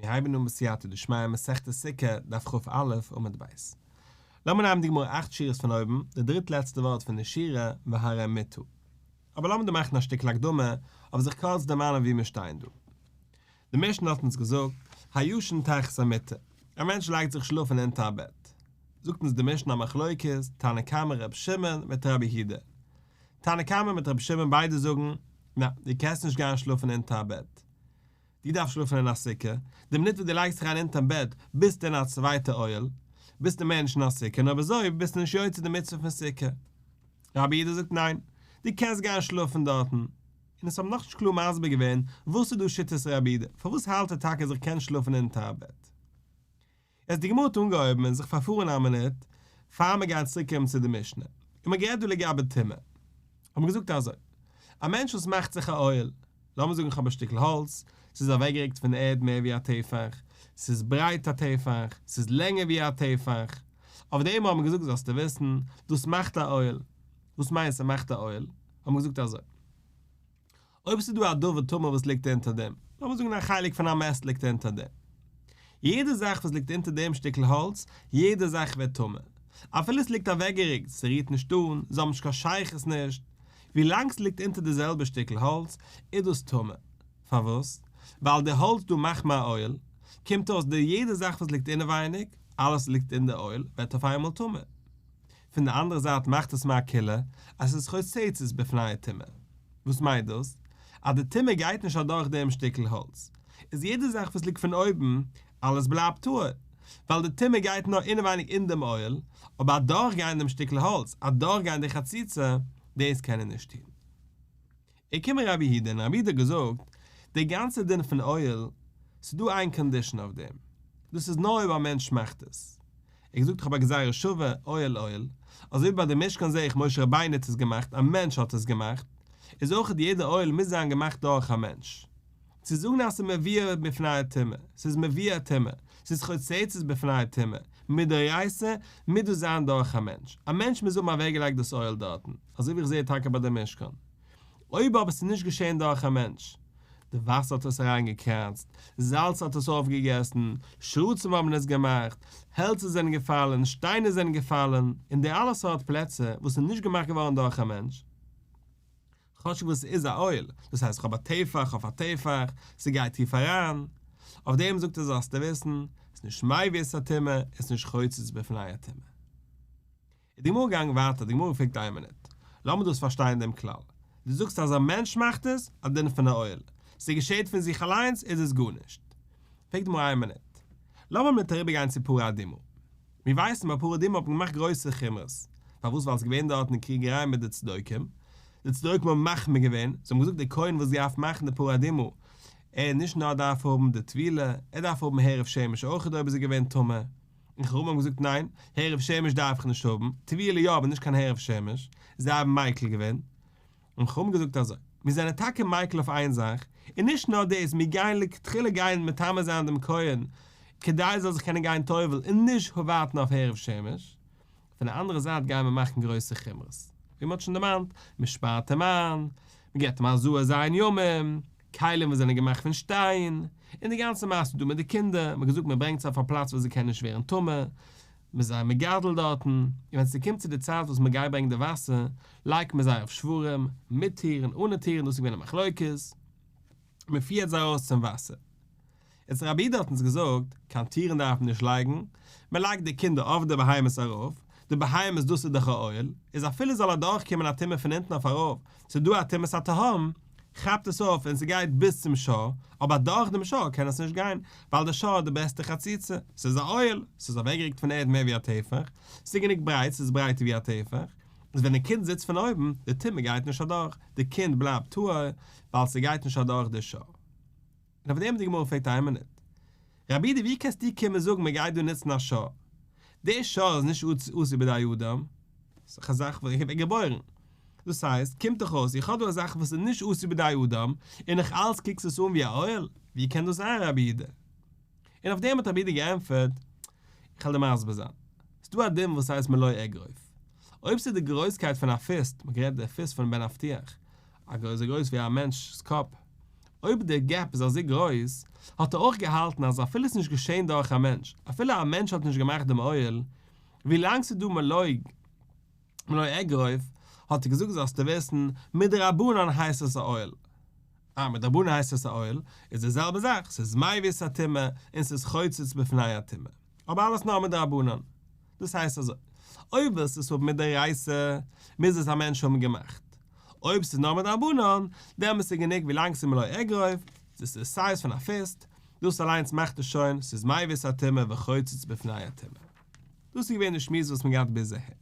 מיר הייבן אן בסייעתא דשמיא מסכת סוכה, דף כ"א, עמוד ב'. לאמיר נעמען די גמרא אכט שורות פון אויבן, די דריט לעצטע ווארט פון די שורה, והרי מיטה. אבער לאמיר דא מאכן א שטיקל הקדמה, אויף זיך קורץ דערמאנען וואו מיר שטייען דא. די משנה האט אונז געזאגט, הישן תחת המיטה, א מענטש לייגט זיך שלאפן אונטער א בעט. זאגט אונז די משנה א מחלוקת, תנא קמא ר' שמעון מיט רבי יהודה. תנא קמא מיט רבי שמעון ביידע זאגן, נע, דו קענסט נישט גיין שלאפן אונטער א בעט. דו דארפסט שלאפן אין א סוכה, די מינוט וואס דו לייגסט זיך אריין אונטערן בעט ביסטו אין א צווייטע אוהל, ביסטו מער נישט אין א סוכה און אויב אזוי ביסטו נישט יוצא די מצוה פון סוכה. רבי יהודה זאגט ניין, דו קענסט גיין שלאפן דארטן. און עס האבן נאכנישט קלאר מסביר געווען וואס איז דא שיטת רבי יהודה, פארוואס האלט ער טאקע אז איך קען שלאפן אונטער א בעט. יעצט די גמרא האט אנגעהויבן און זיך פארפארן א מינוט פאר מיר גייען צוריק קומען צו די משנה, און מ'האט גערעדט דא לגבי טומאה, האט מען געזאגט אזוי, א מענטש וואס מאכט זיך א אוהל, לאמיר זאגן איך האב א שטיקל האלץ, ס'איז אוועקגערוקט פון די ערד מער ווי א טפח, ס'איז ברייט א טפח, ס'איז לענגער ווי א טפח, אויף דעם האט מען געזאגט זאלסטו וויסן, דאס מאכט א אוהל. וואס מיינט ס'מאכט א אוהל? האט מען געזאגט אזוי. אויב ס'איז דא א דבר טמא וואס ליגט אונטער דעם, לאמיר זאגן א חלק פון א מת ליגט אונטער דעם. יעדע זאך וואס ליגט אונטער דעם שטיקל האלץ, יעדע זאך ווערט טמא. אפילו ס'ליגט אוועקגערוקט, ס'רירט נישט אן, זיי האבן נישט קיין שייכות נישט. ווילאנג ס'ליגט אונטער די זעלבע שטיקל האלץ, איז דאס טמא. פארוואס? ווייל די האלץ דא מאכט מיר א אוהל. קומט אויס די יעדע זאך וואס ליגט אינעווייניג, אלעס וואס ליגט אין די אוהל, ווערט אויף איינמאל טמא. פון די אנדערע זייט מאכט עס מיר א קולא אז ס'איז חוצצת בפני הטומאה. וואס מיינט דאס? אז די טומאה גייט נישט אדורך דעם שטיקל האלץ. איז יעדע זאך וואס ליגט פון אויבן, אלעס בלייבט טהור. ווייל די טומאה גייט נאר אינעווייניג אין דעם אוהל, אבער אדורכגיין דעם שטיקל האלץ, אדורכגיין די חציצה, דאס קען ער נישט טון. איז געקומען רבי יהודה און רבי יהודה האט געזאגט, די גאנצע דין פון אוהל, ס'איז דא איין condition אויף דעם, דאס איז נאר אויב א מענטש מאכט עס. ער האט געזאגט איך האב א גזירה שווה, אוהל אוהל, אזוי ווי ביי די משכן זעה איך משה רבינו האט עס געמאכט, א מענטש האט עס געמאכט, איז אויך יעדע אוהל מוז זיין געמאכט דורך א מענטש. צו זאגן אז ס'איז מביאה בפני הטומאה, ס'איז מביאה טומאה, ס'איז חוצצת בפני הטומאה, מדאורייתא מוז דאס זיין דורך א מענטש, א מענטש מוז האבן אוועקגעלייגט דאס אוהל דארטן, אזוי ווי איך זעה טאקע ביי די משכן. אויב אבער ס'איז נישט געשען דורך א מענטש, די וואסער האט עס אריינגעקראצט, זאלץ האט עס אויפגעגעסן, שרצים האבן עס געמאכט, העלצער זענען געפאלן, שטיינער זענען געפאלן, און די אלע סארט פלעצער וואס איז נישט געמאכט געווארן דורך א מענטש, כאטשיג וואס ס'איז א אוהל, דאס הייסט כ'האב א טפח אויף א טפח, ס'גייט טיף אריין, אויף דעם זאגט ער זאלסטו וויסן, ס'איז נישט מביא את הטומאה, עס איז נישט חוצץ בפני הטומאה. איז די גמרא געגאנגען ווייטער, די גמרא פרעגט איין מינוט, לאמיר דאס פארשטיין דעם כלל, דו זאגסט אז א מענטש מאכט עס, א דין פון א אוהל, ס'געשעהט פון זיך אליינס איז עס גארנישט. פרעגט די גמרא איין מינוט, לאמיר מינוט אריבער גיין צו פרה אדומה. מיר ווייסן ביי פרה אדומה האט מען געמאכט גרויסע חומרות, פארוואס ווייל עס איז געווען דארטן קריגעריי מיט די צדוקים, די צדוקים האבן מחמיר געווען, זיי האבן געזאגט דער כהן וואס דארף מאכן די פרה אדומה, ער נישט נאר דארף האבן די טבילה, ער דארף האבן הערב שמש אויכעט אויב איז ער געווען טמא, און חכמים האבן געזאגט ניין, הערב שמש דארף איך נישט האבן, טבילה יא אבער נישט קיין הערב שמש, זיי האבן מיקל געווען. און חכמים געזאגט אזוי, מיר זענען טאקע מיקל אויף איין זאך, און נישט נאר דאס, מיר גייען לכתחילה גיין מטמא זיין דעם כהן, כדי ער זאל זיך קענען גיין טובל און נישט ווארטן אויף הערב שמש. פון די אנדערע זייט גייען מיר מאכן גרויסע חומרות, ווי מען האט שוין דערמאנט, מען שפארט אים איין, מען געבט אים הזאה ז' ימים, כלים וואס זענען געמאכט פון שטיין, און די גאנצע מעשה דא מיט די קינדער, מען האט געזאגט מען ברענגט זיי אויף א פלאץ וואו זיי קענען נישט ווערן טמא, מען איז זיי מגדל דארטן, און ווען ס'קומט צו די צייט וואס מען גייט ברענגען די וואסער, לייגט מען זיי אויף שוורים, מיט טירן, אנע טירן, דאס איז געווען א מחלוקת, מען פירט זיי ארויס צום וואסער. יעצט רבי יהודה האט אונז געזאגט, קיין טירן דארף מען נישט לייגן, מען לייגט די קינדער אויף די בהמות ארויף, די בהמות דאס איז דאך א אוהל, איז אפילו זאל אדורך קומען א טומאה פון אונטן אויף ארויף, ס'איז דא א טומאת התהום, כאפט עס אויף און ס'גייט ביז צום שור, אבער אדורך דעם שור קען עס נישט גיין, ווייל די שור איז די בעסטע חציצה, ס'איז א אוהל, ס'איז אוועקגערוקט פון ערד מער ווי א טפח, ס'איז גענוג ברייט, ס'איז ברייטער ווי א טפח, איז ווען די קינד זיצט פון אויבן, די טומאה גייט נישט אדורך, די קינד בלייבט טהור, ווייל ס'גייט נישט אדורך די שור. און אויף דעם האט די גמרא געפרעגט איין מינוט, רבי יהודה ווי קענסטו קומען זאגן מען גייט דא נוצן א שור? די שור איז נישט עשוי בידי אדם, ס'איז דאך א זאך וואס ווערט געבוירן, דאס הייסט, קומט דאך אויס איך האב דא א זאך וואס איז נישט עשוי בידי אדם, און נאך אלץ קוקסט עס אן ווי א אוהל, ווי קען דאס זיין רבי יהודה? און אויף דעם האט רבי יהודה געענטפערט, איך וועל דיר מסביר זיין, ס'איז דא א דין וואס הייסט מלא אגרוף, אויב ס'איז די גרויסקייט פון א fist, מ'האט גערעדט די fist פון בן אבטיח, אזוי גרויס ווי א מענטש'ס קאפ. אויב דער געפ איז אזוי גרויס, האט ער אויך געהאלטן אז אפילו עס איז נישט געשען דורך א מענטש, אפילו א מענטש האט נישט געמאכט דעם אוהל, ווילאנג ס'איז דא מלא מלא אגרוף, האט ער געזאגט זאלסטו וויסן, מדרבנן הייסט עס א אוהל. אה, מדרבנן הייסט עס א אוהל, איז די זעלבע זאך, ס'איז מביא את הטומאה און ס'איז חוצץ בפני הטומאה. אבער אלעס נאר מדרבנן. דאס הייסט אזוי, אויב ווילסטו עס האבן מדאורייתא, מוז עס א מענטש האבן געמאכט. אויב ס'איז נאר מדרבנן, דעמאלס איז גענוג ווילאנג ס'איז מלא אגרוף, דאס איז די סייז פון א פיסט, דאס אליינס מאכט עס שוין, ס'איז מביא את הטומאה וחוצץ בפני הטומאה. דאס איז געווען די שמועס וואס מ'האט געהאט ביז אהער. און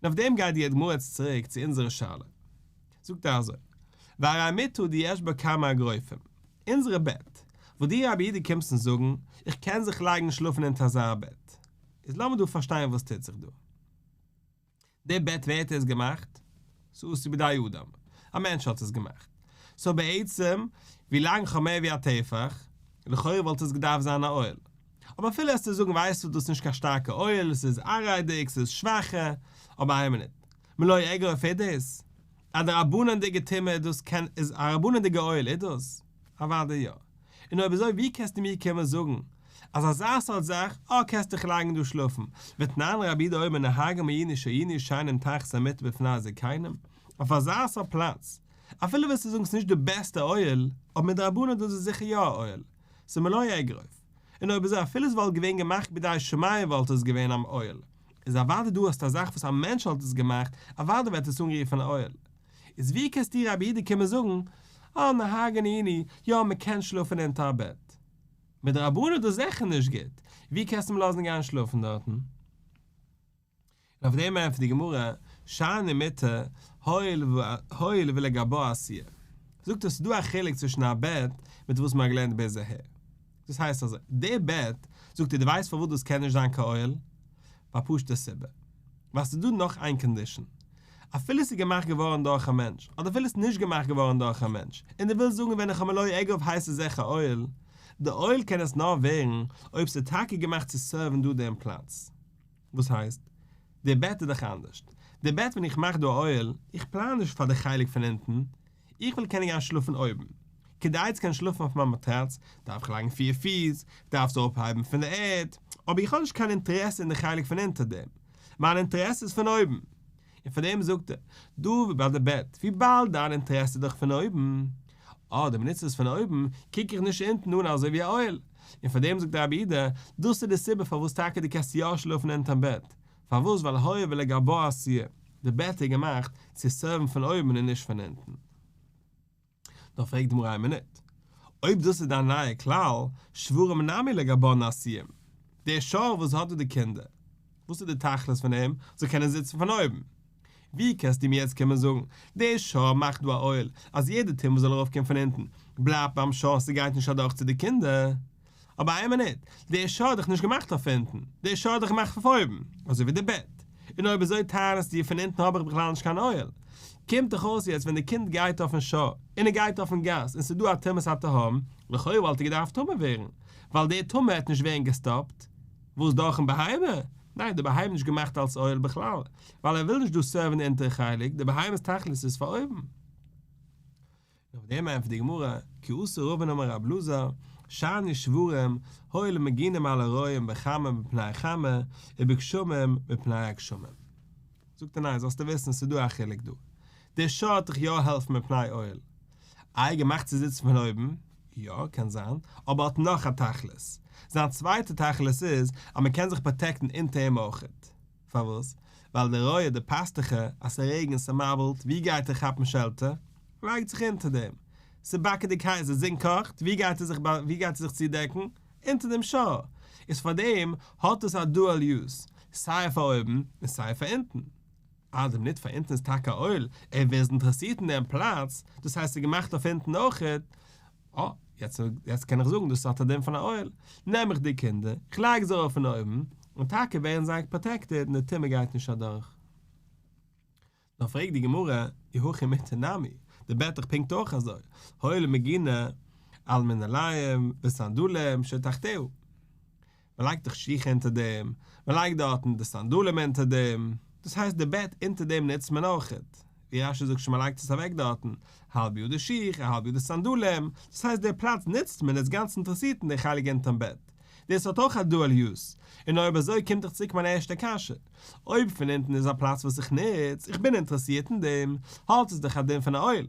אויף דעם גייט די גמרא יעצט צוריק צו אונזערע שאלה. זאגט ער אזוי, והרי מיטה דיש בה כמה אגרופים, אונזערע בעט, וואס דו רבי יהודה קומסט אונז זאגן, איך קען זיך לייגן שלאפן אונטער אזא בעט. איז לאמיר דא פארשטיין וואס טוט זיך דא. די בעט ווער האט עס געמאכט? ס'עשוי בידי אדם. א מענטש האט עס געמאכט. סאו בעצם, ווילאנג איך האב מער ווי א טפח, לכאורה וואלט עס געדארפט זיין א אוהל. אבער אפילו וועסטו זאגן ווייסטו דאס איז נישט קיין שטארקע אוהל, עס איז עראי'דיג, ס'איז שוואכע, אבער איין מינוט, מלא אגרוף איז דאס? א דרבנן'דיגע טומאה איז דאס קען איז א רבנן'דיגע אוהל איז דאס? אוודאי יא. און אויב אזוי ווי קענסטו מיר קומען זאגן אז אזא סארט זאך, אה קענסט דיך לייגן דא שלאפן, ותנן רבי יהודה אומר נוהגים היינו שהיינו ישנים תחת המיטה בפני הזקנים, אויף אזא סארט פלאץ, אפילו וועסטו זאגן ס'איז נישט די בעסטע אוהל, אבער מדרבנן דאס איז זיכער יא א אוהל, ס'איז מלא אגרוף. און אויב אזוי אפילו עס וואלט געווען געמאכט בידי שמים וואלט עס געווען אן אוהל. איז אוודאי דא האסטו א זאך וואס א מענטש האט עס געמאכט, אוודאי ווערט עס אנגערופן א אוהל. איז ווי קענסטו רבי יהודה קומען זאגן, אה נוהגין היינו, יא מען קען שלאפן אונטער א בעט. מדרבנן איז דאס זיכער נישט גוט, ווי קענסטו אים לאזן גיין שלאפן דארטן? און אויף דעם ענטפערט די גמרא, שאני מיטה, הואיל ולגבה עשויה. זאגט ער ס'איז דא א חילוק צווישן א בעט מיט וואס מ'האט געלערנט ביז אהער. דאס הייסט אזוי, די בעט, זאגט ער דו ווייסט פארוואס דאס קען נישט זיין קיין אוהל? פאר א פשוטע סיבה. ווייל ס'איז דא נאך איין קאנדישאן. אפילו ס'איז געמאכט געווארן דורך א מענטש, אדער אפילו ס'איז נישט געמאכט געווארן דורך א מענטש, און דו ווילסט זאגן ווען איך האב מלא אגרוף הייסט עס זיכער אוהל, די אוהל קען עס נאר ווערן אויב ס'איז טאקע געמאכט צו סערוון דא דעם פלאץ. וואס הייסט? די בעט איז דאך אנדערשט. די בעט ווען איך מאך דא א אוהל, איך פלאן נישט פאר די חלק פון אונטן, איך וויל קענען גיין שלאפן אויבן. כדי צו קענען שלאפן אויף מיין מאטראץ, דארף איך לייגן פיר פיס, דארף עס אויפהייבן פון די ערד, אבער איך האב נישט קיין אינטערעסע אין די חלק פון אונטער דעם. מיין אינטערעסע איז פון אויבן. און פאר דעם זאגט ער, דא ווי ביי די בעט, וויבאלד דיין אינטערעסע איז דאך פון אויבן, אדער מ'נוצט עס פון אויבן, קוק איך נישט אונטן אן אזוי ווי א אוהל. און פאר דעם זאגט רבי יהודה, דאס איז די סיבה פארוואס טאקע דו קענסט יא שלאפן אונטערן בעט. פארוואס? ווייל הואיל ולגבה עשויה, די בעט איז געמאכט צו סערוון פון אויבן און נישט פון אונטן. נאר פרעגט די גמרא איין מינוט, אויב דאס איז דיין נייע כלל, שוורים נמי לגבן עשויים, דער שור וואס האט דא די קינדער, וואס איז די תכלית פון אים זאל קענען זיצן פון אויבן? ווי קענסטו מיר יעצט קומען זאגן, דער שור מאכט דא א אוהל, אז יעדע טומאה זאל ארויפקומען פון אונטן, בלייבט ביים שור ס'גייט נישט אדורך צו די קינדער? אבער איין מינוט, דער שור האט דאך נישט געמאכט אויף אונטן, דער שור האט דאך געמאכט אויף אויבן, אזוי ווי די בעט, און אויב אזוי טענה'סטו פון אונטן האב איך בכלל נישט קיין אוהל, קומט דאך אויס יעצט ווען די קינד גייט אויפן שור, און ער גייט אויפן גאס, און ס'איז דא א טומאת התהום, לכאו' וואלט ער געדארפט טמא ווערן, ווייל דער טומאה העט נישט ווערן געסטאפט, וואס דורכן בהמה? ניין, די בהמה איז נישט געמאכט אלס אוהל בכלל, ווייל ער וויל נישט דא סערוון די אונטערע חלק, די בהמה'ס תכלית איז פאר אויבן. און אויף דעם ענטפערט די גמרא, כי אתא רבין אמר רב אלעזר, שאני שוורים, הואיל ומגינים על הרועים בחמה מפני החמה, ובגשמים מפני הגשמים. זאגט ער ניין, זאלסטו וויסן ס'איז דא א חילוק דא. דער שור וועט דיך יא העלפן מפני אוהל. איי געמאכט צו זיצן פון אויבן? יא, קען זיין, אבער האט נאך א תכלית. זיין צווייטע תכלית איז אז מ'קען זיך פראטעקטן אונטער אים אויכעט. פארוואס? ווייל דער רועה, דער פאסטוכער, אז ס'רעגנט, ס'מבול'ט, ווי גייט ער כאפן שעלטער? לייגט זיך אונטער דעם. ס'באקעדיג הייס, די זון קאכט, ווי גייט ער זיך ווי גייט ער זיך צודעקן? אונטער דעם שור. איז פארדעם האט עס א דועל יוז, סיי פאר אויבן און סיי פאר אונטן. אה, די מינוט פאר אונטן איז טאקע א אוהל, ער איז אינטערעסירט אין דעם פלאץ, דאס הייסט ס'איז געמאכט אויף אונטן אויכעט, אה, יעצט יעצט קען איך זאגן דאס האט א דין פון א אוהל. נעם איך די קינדער, איך לייג זיי ארויף פון אויבן, און טאקע ווערן זיי פראטעקטעד און די טומאה גייט נישט אדורך. נאר פרעגט די גמרא, אי הכי מיטה נמי, די בעט דאך פונקט אויך אזוי, הואיל ומגינא על מנעלים וסנדלים שתחתיה. מען לייגט דאך שיך אונטער דעם, מען לייגט דארטן די סנדלים אונטער דעם, דאס הייסט די בעט אונטער דעם נוצט מען אויכעט. ווי רש"י זאגט שוין מ'לייגט עס אוועק דארטן, האלב יאר די שיך, א האלב יאר די סנדלים, דאס הייסט די פלאץ נוצט מען איז גאנץ אינטערעסירט אין די חלק אונטערן בעט, דאס האט אויך א דועל יוז, און אויב אזוי קומט דאך צוריק מיין ערשטע קשיא, אויב פון אונטן איז א פלאץ וואס איך נוץ, איך בין אינטערעסירט אין דעם, האלט עס דאך א דין פון א אוהל,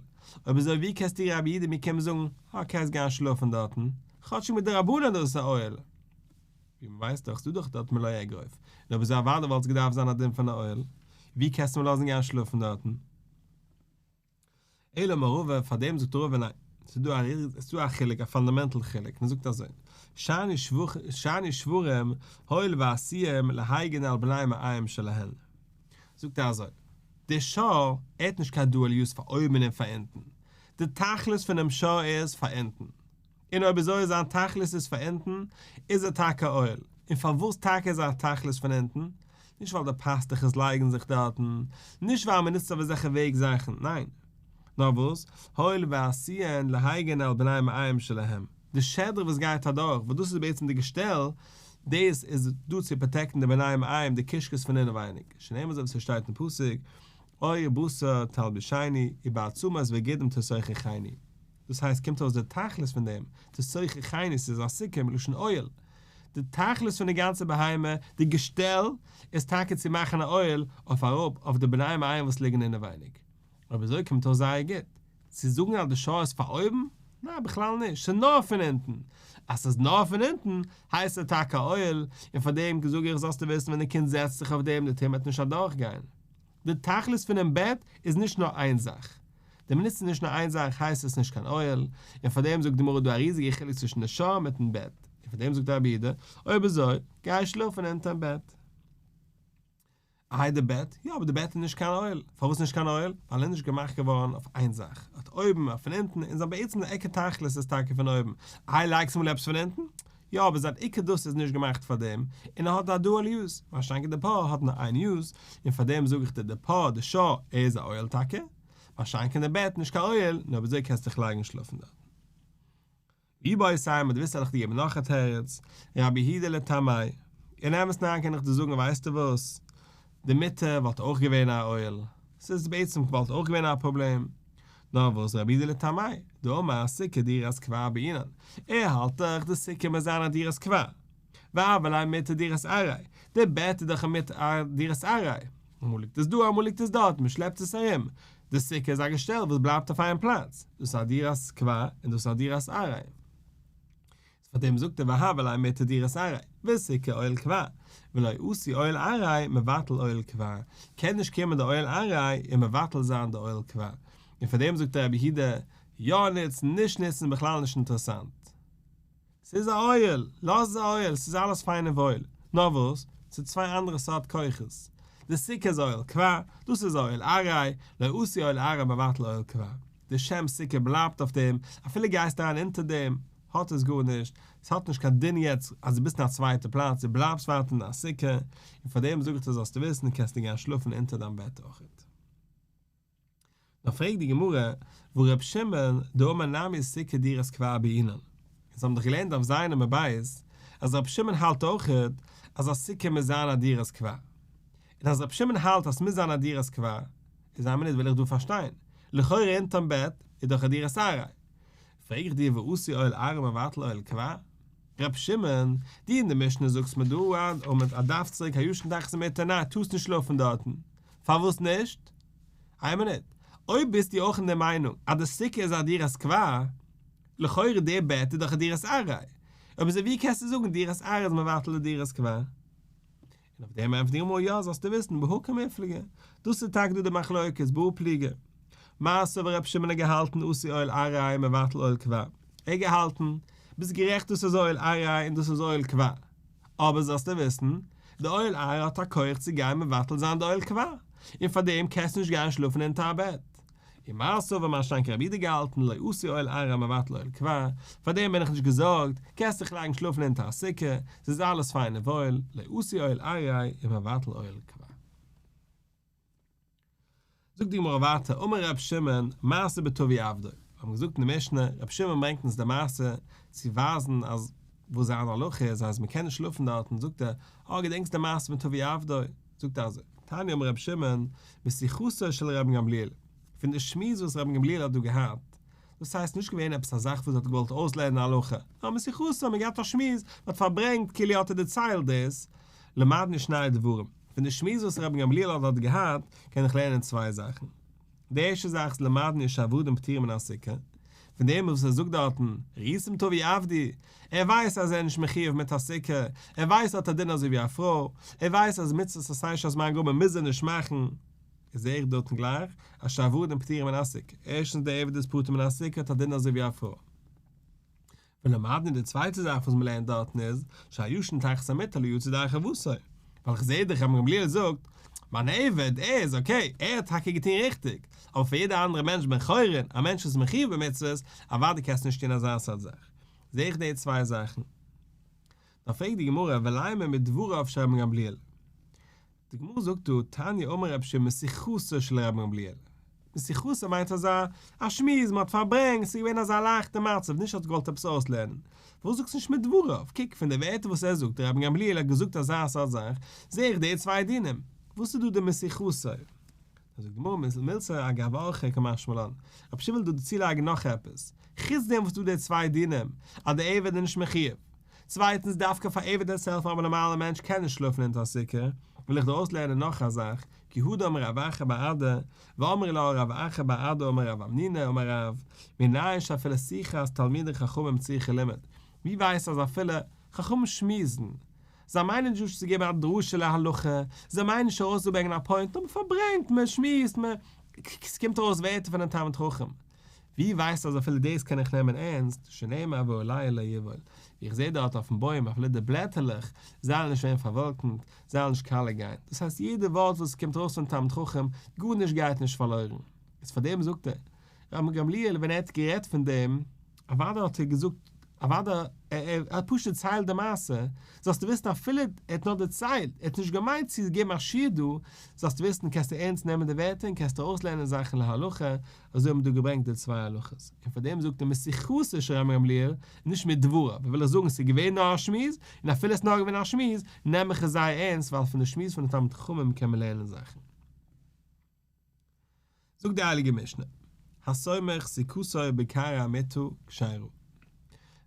אויב אזוי ווי קענסטו רבי יהודה מיר קומען זאגן, אה קענסט גיין שלאפן דארטן, כאטשיג מדרבנן דאס איז א אוהל. ווי מ'ווייסט דאך, ס'דא דאך דארט מלא אגרוף, און אויב אזוי אוודאי וואלט עס געדארפט זיין א דין פון א אוהל, ווי קענסטו מיר לאזן גיין שלאפן דארטן? אלא אמר רבא, פארדעם זאגט רבא ניין, ס'איז דא א ס'איז דא א חילוק, א פאנדאמענטל חילוק, און ער זאגט אזוי, שאני שאני שוורים הואיל ועשויים להגין על בני מעיהם שלהן. זאגט ער אזוי, דער שור, ער האט נישט קיין דועל יוז פאר אויבן און פאר אונטן, די תכלית פונעם שור איז פאר אונטן, און אויב אזוי זיין תכלית איז פאר אונטן, איז ער טאקע אוהל. און פארוואס טאקע איז ער א תכלית פון אונטן? נישט ווייל די פאסטוכעס לייגן זיך דארטן, נישט ווייל מען נוצט אויף אזעלכע וועג זאכן, ניין. נאר וואס, הואיל ועשויין להגין על בני מעיהם שלהם, די שדרה וואס גייט אדורך, וואס דאס איז בעצם די געשטעל, דאס איז דא צו פראטעקטן די בני מעיים, די קישקעס פון אינעווייניג, שנאמר אזוי ווי ס'שטייט אין פסוק, עור בשר תלבישני, ובעצמות וגידים תסוככני. דאס הייסט קומט אויס די תכלית פון דעם, תסוככני ס'איז א סוכה מלשון אוהל, די תכלית פון די גאנצע בהמה, די געשטעל, איז טאקע צו מאכן א אוהל אויף אראפ אויף די בני מעיים וואס ליגן אינעווייניג. אויב אזוי קומט אויס זייער גוט. צו זאגן אז די שור איז פאר אויבן? ניין בכלל נישט, ס'איז נאר פון אונטן. אז ס'איז נאר פון אונטן, הייסט ער טאקע א אוהל, און פאר דעם זאג איך זאלסטו וויסן ווען די קינד זעצט זיך אויף דעם די טומאה וועט נישט אדורכגיין. די תכלית פונעם בעט איז נישט נאר איין זאך. די מינוט ס'איז נישט נאר איין זאך הייסט עס נישט קיין אוהל, און פאר דעם זאגט די גמרא דא א ריזיגע חילוק צווישן די שור מיטן בעט, און פאר דעם זאגט רבי יהודה, אויב אזוי, גיי שלאפן אונטערן בעט. איי די בעט? יא אבער די בעט איז נישט קיין אוהל. פארוואס נישט קיין אוהל? ווייל ער איז נישט געמאכט געווארן אויף איין זאך, ער האט אויבן און פון אונטן, און זיין בעצם די עיקר תכלית איז טאקע פון אויבן, איי לייגסט אמאל עפעס פון אונטן? יא אבער זיין עיקר דאס איז נישט געמאכט פאר דעם, און ער האט א דועל יוז, מה שאין כן די פר האט נאר איין יוז, און פאר דעם זאג איך דיר די פר די שור ער איז א אוהל טאקע, מה שאין כן די בעט נישט קיין אוהל, נו אויב אזוי קענסט דיך לייגן שלאפן דארטן. ואיבעית אימא דו ווילסט וועל איך דיר געבן נאך א תירוץ, רבי יהודה לטעמיה, אין אמת'ן אריין קען איך דיר זאגן ווייסטו וואס, די מיטה וואלט אויך געווען א אוהל, ס'איז בעצם וואלט אויך געווען א פראבלעם, נאר וואס רבי יהודה לטעמיה, דאמר סוכה דירת קבע בעינן, ער האלט דאך די סוכה מוז זיין א דירת קבע, והוה ליה מיטה דירת עראי, די בעט איז דאך א מיט א דירת עראי, אמאל ליגט עס דא אמאל ליגט עס דארט, מען שלעפט עס ארום, די סוכה איז א געשטעל וואס בלייבט אויף איין פלאץ, דאס איז א דירת קבע און דאס איז א דירת עראי. איז פאר דעם זאגט ער והוה ליה מיטה דירת עראי, וסוכה אוהל קבע, ולא אתי אוהל עראי מבטל אוהל קבע, קען נישט קומען די אוהל עראי און מבטל זיין די אוהל קבע, און פאר דעם זאגט רבי יהודה, יא נוצן נישט נוצן בכלל נישט אינטערעסאנט. ס'איז א אוהל, לאז עס א אוהל, ס'איז אלעס פיין און וואויל, נאר וואס, ס'איז צוויי אנדערע סארט כוחות, די סוכה איז אוהל קבע, דאס איז אוהל עראי, לא אתי אוהל עראי מבטל אוהל קבע, די שם סוכה בלייבט אויף דעם, אפילו גייסט אריין אונטער דעם, האט עס גארנישט, ס'האט נישט קיין דין יעצט אז דו ביסט אין א צווייטע פלאץ, דו בלייבסט ווייטער אין א סוכה, און פאר דעם זאג איך דיר זאלסטו וויסן, קענסטו גיין שלאפן אונטער דיין בעט אויכעט. נאר פרעגט די גמרא, והא ר' שמעון דאמר נמי סוכה דירת קבע בעינן, אונז האבן דאך געלערנט דף ז עמוד ב' אז ר' שמעון האלט אויכעט אז א סוכה מוז זיין א דירת קבע, און אז ר' שמעון האלט אז ס'מוז זיין א דירת קבע, איז איין מינוט וויל איך דא פארשטיין, לכאורה אונטערן בעט איז דאך א דירת עראי, פרעג איך דיר והא אתי אוהל עראי מבטל אוהל קבע? ר' שמעון, דו אין די משנה זאגסט מיר דא א א דף צוריק הישן תחת המטה ניין טארסט נישט שלאפן דארטן, פארוואס נישט? איין מינוט, אויב ביסטו אויך אין די מיינונג אז די סוכה איז א דירת קבע, לכאורה די בעט איז דאך א דירת עראי, אויב אזוי ווי קענסטו זאגן דירת עראי איז מבטל די דירת קבע? און אויף דעם ענטפערט די גמרא יא זאלסטו וויסן בהא קמיפלגי, דאס איז טאקע דא די מחלוקת בהא פליגי, מר סבר רבי שמעון האט געהאלטן אתי אוהל עראי מבטל אוהל קבע, ער האט געהאלטן, ביסט גערעכט דאס איז אוהל עראי און דאס איז אוהל קבע, אבער זאלסטו וויסן, די אוהל עראי האט א כח צו גיין מבטל זיין די אוהל קבע, און פאר דעם קענסטו נישט גיין שלאפן אונטער א בעט. ומר סבר מה שאין כן רבי יהודה געהאלטן לא אתי אוהל עראי מבטל אוהל קבע, פאר דעם בין איך נישט געזארגט, קענסט דיך לייגן שלאפן אונטער א סוכה, ס'איז אלעס פיין און וואויל, לא אתי אוהל עראי ומבטל אוהל קבע. זאגט די גמרא ווייטער, אמר ר' שמעון, מעשה בטבי עבדו, מיר האבן געזאגט אין די משנה, ר' שמעון ברענגט אונז די מעשה צו ווייזן אז וואס זיין הלכה איז אז מען קען נישט שלאפן דארטן, זאגט ער, אה געדענקסט די מעשה פון טבי עבדו? זאגט ער אזוי, תניא אמר ר' שמעון, משיחתו של רבן גמליאל. פון די שמועס וואס רבן גמליאל האט דא געהאט, דאס הייסט נישט געווען עפעס א זאך וואס ער האט געוואלט אויסלערנען א הלכה, נאר משיחתו, מ'האט געהאט א שמועס, מ'האט פארברענגט, כאילו האט ער דערציילט דאס, למדנו שני דברים, פון די שמועס וואס רבן גמליאל האט דארט געהאט, קען איך לערנען צוויי זאכן. די ערשטע זאך איז למדנו שעבדים פטורים מן הסוכה, פון דעם וואס ער זאגט דארטן, ראיתים טווי עבדי, ער ווייסט אז ער איז נישט מחיוב מיט א סוכה, ער ווייסט ער האט א דין אזוי ווי א פרוי, ער ווייסט אז מצוות עשה שהזמן גרמא מוז ער נישט מאכן, איז זעה איך דארטן גלייך אז שעבדים פטורים מן הסוכה, ערשטנס דער עבד איז פטור מן הסוכה האט א דין אזוי ווי א פרוי. ולמדנו די צווייטע זאך וואס מ'לערנט דארטן איז, שהישן תחת המיטה לא יצא ידי חובתו, ווייל איך זעה דאך רבן גמליאל זאגט, מיין עבד, ער איז okay, ער האט טאקע געטון ריכטיג, אבער פאר יעדע אנדערע מענטש בן חורין, א מענטש וואס איז מחיוב במצוות, אוודאי קענסטו נישט טון אזא סארט זאך. זעה איך די צוויי זאכן. דאן פרעגט די גמרא, ולימא מדבריו של רבן גמליאל. די גמרא זאגט דא, תניא אמר רבי שמעון משיחתו של רבן גמליאל. משיחתו מיינט אזא א שמועס, מען האט פארברענגט, ס'איז געווען אזא לייכטע מצב, נישט האט געוואלט עפעס אויסלערנען. פארוואס זאגסטו נישט מדבריו? קוק פון די ווערטער וואס ער זאגט, רבן גמליאל האט געזאגט אזא סארט זאך, זע איך די צוויי דינים. וואס איז דא די משיחתו? זאגט די גמרא מילתא אגב אורחיה קמשמע לן, רבי שמעון וויל דא צולייגן נאך עפעס, חוץ דעם וואס ס'דא די צוויי דינים, אז די עבד איז נישט מחיוב, צווייטנס דווקא פאר עבד itself אבער נארמאלע מענטש קען נישט שלאפן אונטער א סוכה, וויל איך דיר אויסלערנען נאך א זאך, כי הא דאמר רב אחא בר אדא, ואמרי לה רב אחא בר אדא אמר רב המנונא אמר רב, מנין שאפילו שיחת תלמידי חכמים צריכה לימוד, ווי ווייסט אז אפילו חכמים שמועסן, זיי מיינען נישט צו געבן א דרשה להלכה, זיי מיינען נישט ארויסצוברענגען א point, נאר מען פארברענגט, מען שמועסט, מען, ס'קומט ארויס ווערטער פונעם תלמיד חכם. ווי ווייסטו אז אפילו דאס קען איך נעמען ערנסט, שנאמר והעלה לא יבול, ווי איך זעה דארט אויפן בוים אפילו די בלעטעלעך זאלן נישט ווערן פארוואלקנט, זאלן נישט קאלע גיין, דאס הייסט יעדע ווארט וואס קומט ארויס פון תלמיד חכם, גארנישט גייט נישט פארלוירן. איז פארדעם זאגט ער, רבן גמליאל ווען ער האט גערעדט פון דעם, אוודאי האט ער געזאגט, אוודאי, ער האט פשוט דערציילט די מעשה, זאלסטו וויסן אפילו ער האט נאר דערציילט, ער האט נישט געמיינט צו געבן א שיעור דא, זאלסטו וויסן קענסטו ערנסט נעמען די ווערטער און קענסטו אויסלערנען זאכן להלכה, אזוי האט מען דא געברענגט די צוויי הלכות, און פאר דעם זאגט ער משיחתו של רבן גמליאל, נישט מדבריו, וויל ער זאגן ס'איז געווען נאר א שמועס, און אפילו עס איז נאר געווען א שמועס, נעם איך עס זייער ערנסט ווייל פון די שמועס פון די תלמיד חכמים קען מען לערנען זאכן. זאגט די הייליגע משנה, הסומך סוכתו בכרעי המיטה כשרה.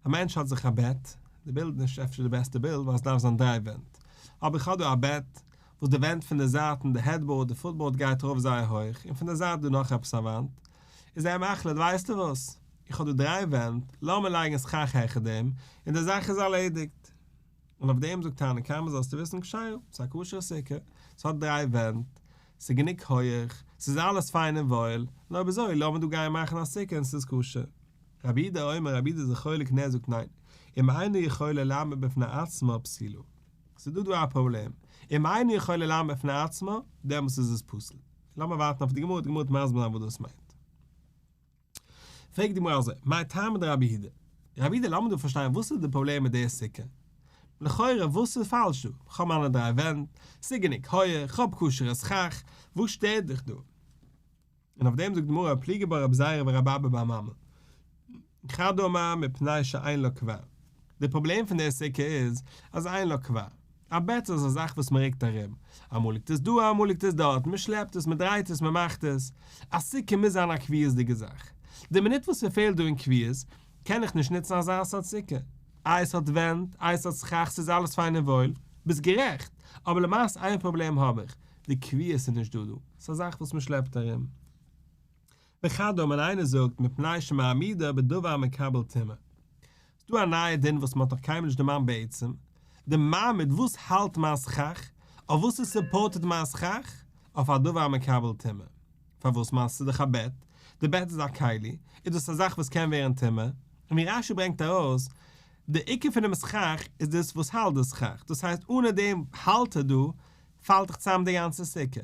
א מענטש האט זיך א בעט, די בילד איז נישט אפשר די בעסטע בילד ווייל עס דארף זיין דריי ווענט, אבער איך האב דא א בעט וואס די ווענט פון די זייטן, די headboard, די footboard גייט ארויף זייער הויך, און פון די זייט דא נאך עפעס א וואנט, איז ער מחליט ווייסטו וואס, איך האב דא דריי ווענט, לאמיר לייגן סכך העכער דעם, און די זאך איז ארלעדיגט. און אויף דעם זאגט תנא קמא זאלסטו וויסן כשרה, ס'איז א כשר'ע סוכה, ס'האט דריי ווענט, ס'איז גענוג הויעך, ס'איז אלעס פיין און וואויל, און אויב אזוי לאמיר דא גיין מאכן א סוכה און ס'איז כשר. רבי יהודה אומר, רבי יהודה איז חולק און ער זאגט ניין, אם אינה יכולה לעמוד בפני עצמה פסולה. ס'איז דא דא א פראבלעם, אם אינה יכולה לעמוד בפני עצמה, דעמאלטס איז עס פסול. לאמיר ווארטן אויף די גמרא, די גמרא וועט מסביר זיין וואס דאס מיינט. פרעגט די גמרא אזוי, מאי טעמא דרבי יהודה? רבי יהודה לאמיר דא פארשטיין וואס איז די פראבלעם מיט די סוכה? לכאורה וואס איז פאלש דא? כ'האב מיינע דריי ווענט, ס'איז גענוג הויעך, כ'האב כשר'ע סכך, וואס שטערט דיך דא? און אויף דעם זאגט די גמרא פליגי בה רבי זירא ורבי אבא בר ממל, חד אמר מפני שאין לה קבע, די פראבלעם פון די סוכה איז אז אין לה קבע, א בעט איז א זאך וואס מען רוקט ארום, אמאל ליגט עס דא אמאל ליגט עס דארט, מען שלעפט עס, מען דרייט עס, מען מאכט עס, א סוכה מוז זיין א קביעות'דיגע זאך, די מינוט וואס ס'פעלט דא אין קביעות, קען איך נישט נוצן אזא סארט סוכה, איי עס האט ווענט, איי עס האט סכך, ס'איז אלעס פיין און וואויל, ביסט גערעכט, אבער למעשה איין פראבלעם האב איך, די קביעות איז נישט דא דא, ס'איז א זאך וואס מען שלעפט ארום. וכדומה און איינער זאגט מפני שמעמידה בדבר המקבל טומאה. ס'דא א נייע דין וואס מ'האט נאך קיינמאל נישט דערמאנט בעצם, די מעמיד וואס האלט מיין סכך, אויף וואס איז supported מיין סכך? אויף א דבר המקבל טומאה. פארוואס מיין ס'איז דאך א בעט, די בעט איז א כלי, איז דאס א זאך וואס קען ווערן טמא, און ווי רש"י ברענגט ארויס, די עיקר פונעם סכך איז דאס וואס האלט די סכך, דאס הייסט אנע דעם האלטער דא פאלט דאך צוזאם די גאנצע סוכה.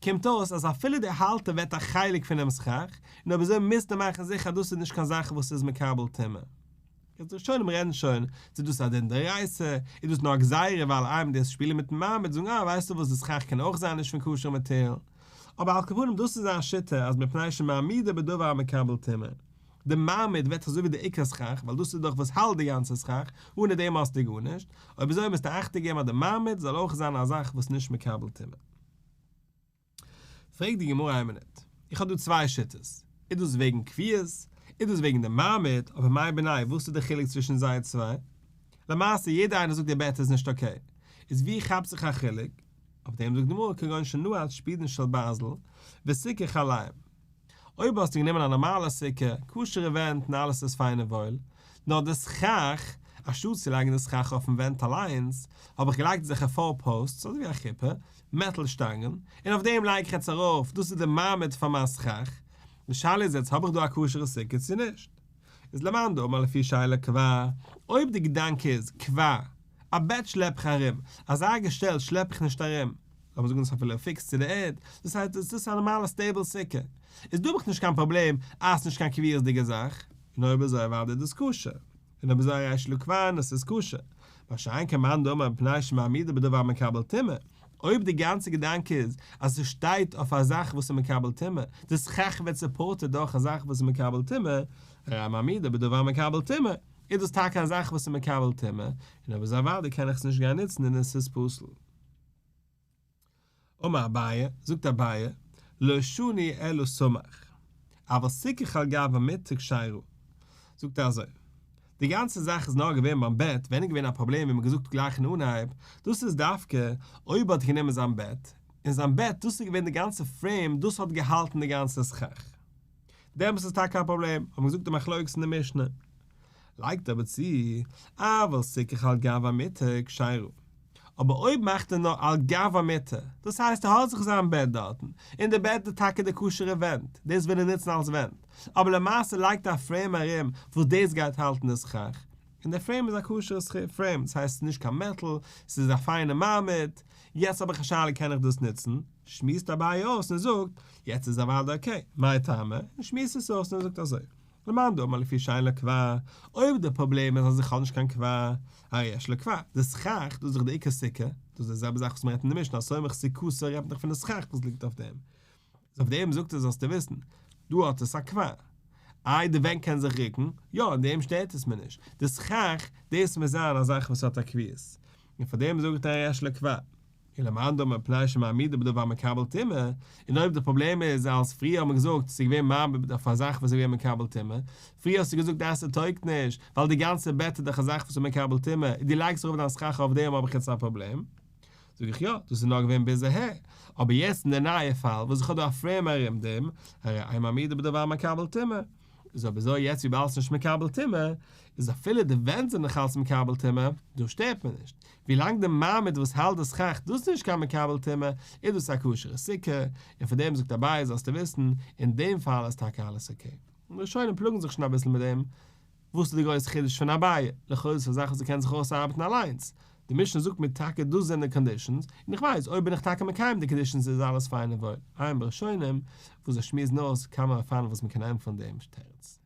קומט אויס אז אפילו די האלטער ווערט א חלק פונעם סכך, און אויב אזוי מוזטו מאכן זיכער אז דאס איז נישט קיין זאך וואס איז מקבל טומאה. יעצט די ראשונים רעדן שוין צו דאס איז א דין דאורייתא, איז דאס נאר א גזירה ווייל איינמאל דאס שפילן מיטן מעמד זאגן אה ווייסטו וואס די סכך קען אויך זיין נישט פון כשר'ע מאטעריאל. אבער על כל פנים דאס איז זיין שיטה אז מפני שמעמידה בדבר המקבל טומאה. די מעמיד ווערט אזוי ווי די עיקר סכך ווייל דאס איז דאך וואס האלט די גאנצע סכך, אנע דעם האסטו גארנישט, אויב אזוי מוזטו אכטונג געבן אז די מעמיד זאל אויך זיין א זאך וואס נישט מקבל טומאה. פרעגט די גמרא איין מינוט. איך האב דא צוויי שיטות, איז דאס וועגן קביעות, איז דאס וועגן די מעמיד, אבער מאי בינייהו וואס איז די חילוק צווישן זיי צוויי? למעשה יעדער איינער זאגט די בעט איז נישט okay, איז ווי כאפט זיך א חילוק? אויף דעם זאגט די גמרא כגון שנעץ שפודין של ברזל וסיכך עליהם. אויב האסטו גענומען א נארמאלע סוכה, כשר'ע ווענט און אלעס איז פיין און וואויל, נאר די סכך, אנשטאט צו לייגן די סכך אויפן ווענט אליינס, האב איך געלייגט אזעלכע four posts, אזוי ווי א חופה, מעטאל שטאנגען, און אויף דעם לייג איך יעצט ארויף, דאס איז די מעמד פאר מיין סכך. די שאלה איז יעצט האב איך דא א כשר'ע סוכה צו נישט? איז למאן דאמר לפי שאין לה קבע, אויב די געדאנק איז, קבע, א בעט שלעפ איך ארום, אזא געשטעל שלעפ איך נישט ארום, לאמיר זאגן עס איז אפילו fixed צו די ערד, דאס הייסט עס איז א נארמאלע stable סוכה, איז דא אויך נישט קיין פראבלעם אז ס'נישט קיין קביעות'דיגע זאך, און אויב אזוי אוודאי איז דאס כשר, און אויב אזוי הרי יש לה קבע און עס איז כשר, מה שאין כן מאן דאמר מפני שמעמידה בדבר מקבל טומאה, אויב די גאנצע געדאנק איז אז עס שטייט אויף א זאך וואס איז מקבל טומאה, די סכך ווערט supported דורך א זאך וואס איז מקבל טומאה, הרי מעמידה בדבר מקבל טומאה, איז דאס טאקע א זאך וואס איז מקבל טומאה, און אויב אזוי אוודאי קען איך עס נישט גיין נוצן און עס איז פסול. אמר אביי, זאגט אביי, לא שנו אלא סמך, אבל סיכך על גב המיטה כשרה. זאגט ער אזוי, די גאנצע זאך איז נאר געווען ביים בעט ווען איז געווען א פראבלעם ווי מ'האט געזאגט גלייך אין אנהייב, דאס איז דווקא אויב האט ער גענומען זיין בעט, און זיין בעט דאס איז געווען די גאנצע frame דאס האט געהאלטן די גאנצע סכך. דעמאלס איז טאקע א פראבלעם, האט מען געזאגט די מחלוקת אין די משנה. לייגט אבער צו, אבל סיכך על גב המיטה כשרה. אבער אויב מאכט ער נאר על גב המיטה, דאס הייסט ער האט זיך זיין בעט דארטן, און די בעט איז טאקע די כשר'ע ווענט, דאס וויל ער נוצן אלס ווענט, אבער למעשה לייגט ער א frame ארום וואס דאס גייט האלטן די סכך, און די frame איז א כשר'ע frame, דאס הייסט ס'איז נישט קיין מעטאל, ס'איז א פיינע מעמד, יעצט האב איך א שאלה קען איך דאס נוצן? שמועסט אביי אויס און זאגט, יעצט איז אוודאי okay, מאי טעמא, און שמועסט עס אויס און זאגט אזוי. למאן דאמר לפי שאין לה קבע, אויב די פראבלעם איז אז איך האב נישט קיין קבע, הרי יש לה קבע, די סכך, דאס איז דאך די עיקר סוכה, דאס איז די זעלבע זאך וואס מען רעדט אין די משנה, הסומך סוכתו רעדט מען דאך פון די סכך וואס ליגט אויף דעם, איז אויף דעם זאגט ער זאלסטו וויסן, דא האט עס א קבע. איי די ווענט קען זיך רוקן? יא, אין דעם שטערט עס מיר נישט, די סכך, דאס מוז זיין א זאך וואס האט א קביעות, און פאר דעם זאגט ער הרי יש לה קבע. ולמאן דאמר מפני שמעמידה בדבר מקבל טומאה, און אויב די פראבלעם איז אז פריער האט מען געזאגט ס'איז געווען מעמיד אויף א זאך וואס איז געווען מקבל טומאה, פריער האסטו געזאגט אז ס'טויגט נישט ווייל די גאנצע בעט איז דאך א זאך וואס איז מקבל טומאה און דו לייגסט ארויף דיין סכך אויף דעם האב איך יעצט א פראבלעם. זאג איך יא, דאס איז נאר געווען ביז אהער, אבער יעצט אין די נייע פאל וואס איך האב דא א frame ארום דעם, הרי אין מעמידה בדבר מקבל טומאה, איז אויב אזוי יעצט וויבאלד ס'נישט מקבל טומאה, איז אפילו די ווענט זענען נאך אלץ מקבל טומאה, דאס שטערט מיר נישט, ווילאנג די מעמיד וואס האלט די סכך דאס איז נישט קיין מקבל טומאה, איז דאס א כשר'ע סוכה, און פון דעם זאגט אביי זאלסטו וויסן, אין דעם פאל איז טאקע אלעס okay. און די ראשונים פלאגן זיך שוין אביסל מיט דעם, וואס איז די גרויסע חידוש פון אביי? לכאו' איז עס א זאך וואס מ'קען זיך אויסארבעטן אליינס, די משנה זאגט מיר טאקע דאס זענען די conditions, און איך ווייס אויב בין איך טאקע מקיים די conditions איז אלעס פיין און וואויל, עיין בראשונים וואס זיי שמועסן אויס כמה אופנים וואס מ'קען ענטפערן דעם תירוץ.